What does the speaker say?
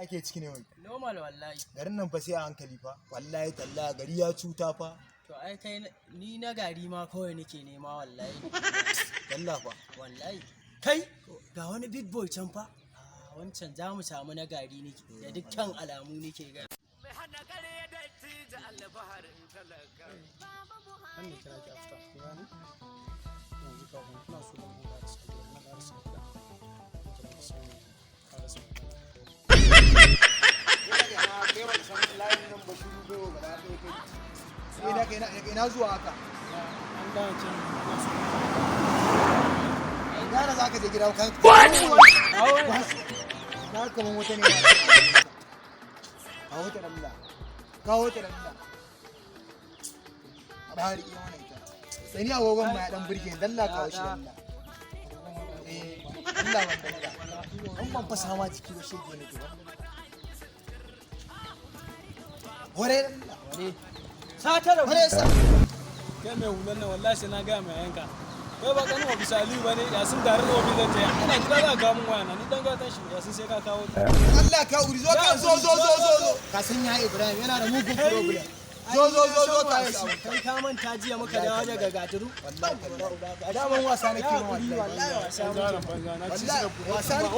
Ake ciki ne wai? Normal wallahi. Garin nan fa sai a hankali fa. Wallahi tallahi gari ya cuta fa. To ai kai ni na gari ma kawai nake nema wallahi. Dalla fa. Wallahi. Kai, ga wani big boy can fa. Ah, wancan za mu samu na gari nake da dukkan alamu nake gani. Nan ne kira ki after, kun gane? Yanzu kafin ina so zan ƙarasa gida, na ƙarasa gida. Zan kira ki sai mu ƙarasa magana. Kai ba san layin nan ba, shiru bai wa gaba ɗaya kai. Sai na kai ina zuwa haka? An gane can ina so. Ina za ka je gida ka? Na kaman wata ne. Kawo ta dalla. Kawo ta dalla. A bari iya wannan ita. Sai ni agogon ma ya dan burge ni, dalla kawo shi dalla. Eh, dalla ban dalla. An ban fasa ma jiki ba, shege ne ke wannan. Hore dalla. Ware. Satara. Hore sa. Kai mai hulan nan, wallahi sai na gaya mai yanka. Kai ba kanin ofisa Aliyu ba ne, ya sun tare da ofis zan taya. Ina gida za ka kawo min waya na, ni dan gatan shi ya sun sai ka kawo ta. Allah ka uri, zo ka, zo zo zo zo zo. Ka san ya Ibrahim yana da mugun problem. Zo zo zo zo ka shi. Kai ka manta jiya muka dawo daga Gaturu. Wallahi tallahi. Daman wasa nake ma wallahi. Wallahi wasa muke. Yaron banza na ci. Wallahi wasa nake.